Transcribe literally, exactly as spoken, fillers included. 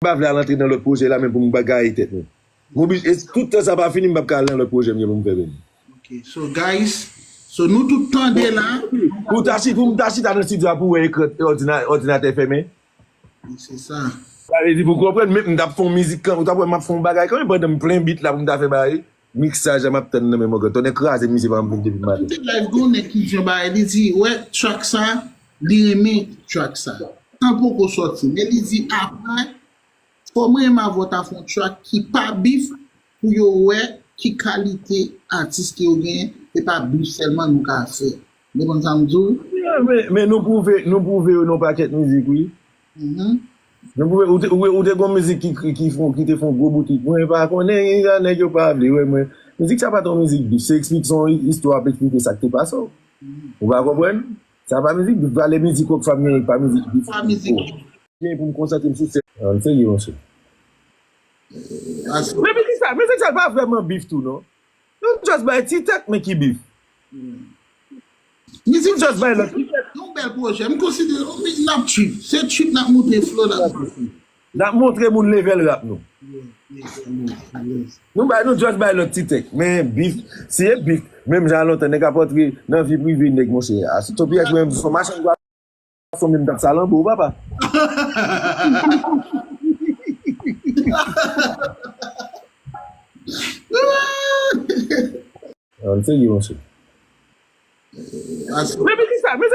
pa vle al antre nan lòt pwojè la, men pou m bagaye tèt mwen. M oblije, e tout tan sa pa fini, m p ap ka al nan lòt pwojè m gen pou m fè vini. Ok, so guys, so nou tout tande la. Pou ta chita, pou m ta chita nan estidyo a pou wè ekran òdina- òdinatè fèmen. Se sa. Sa vle di pou konprann, men m t ap fè yon mizik kan, ou t ap wè m ap fè yon bagay kanmenm pandan m plen bit la pou m ta fè bagay. Miksaj la m ap tann nan men mwen, tonnè kraze m misye pa m vin depi maten. Tout live gon nèg ki di yon bagay, li di, wè, track sa, li renmen track sa. Tan poko sòti, men li di apre, fò mwen menm avè w ta fè yon track ki pa bif pou yo wè ki kalite atis ke yo genyen, e pa bif sèlman nou ka fè. Ou konprann sa m di w? Yeah, men, men nou pwouve, nou pwouve yo nan pakèt mizik, wi. Mhm. Nou pwouve, ou te, ou, ou te gon mizik ki, ki, ki, fon, ki te fon gwo bout hit. Mwen pa konnen, ya, nèg yo pa vle wè mwen. Mizik sa pa t yon mizik bif, se eksplik, se yon istwa ap eksplike sa k te pase w. Ou pa konprann? Sa pa mizik bif, valè mizik Rockfam genyen pa mizik bif. Pa mizik. Gen pou m konsantre m sou sèn. An serye, monchè. As- Men mizik sa, mizik sa pa vrèman bif tou, non. Nou just bay ti tèt, men ki bif. Mizik Nou just bay lòt ti tèt. Yon bèl pwojè. M konsidere oh, men n ap trip. Se trip n ap montre flow, n ap montre. N ap montre moun level rap nou. Yes, yes, yes. Nou bay, nou just bay lòt ti tèt. Men bif, si e bif, menm jan lontan, nèg ap antre nan vi prive nèg, monchè. A, si Toby X menm, son machann gwason menm t ap salanbo, papa. An serye, monchè. As- Men mizik sa, mizik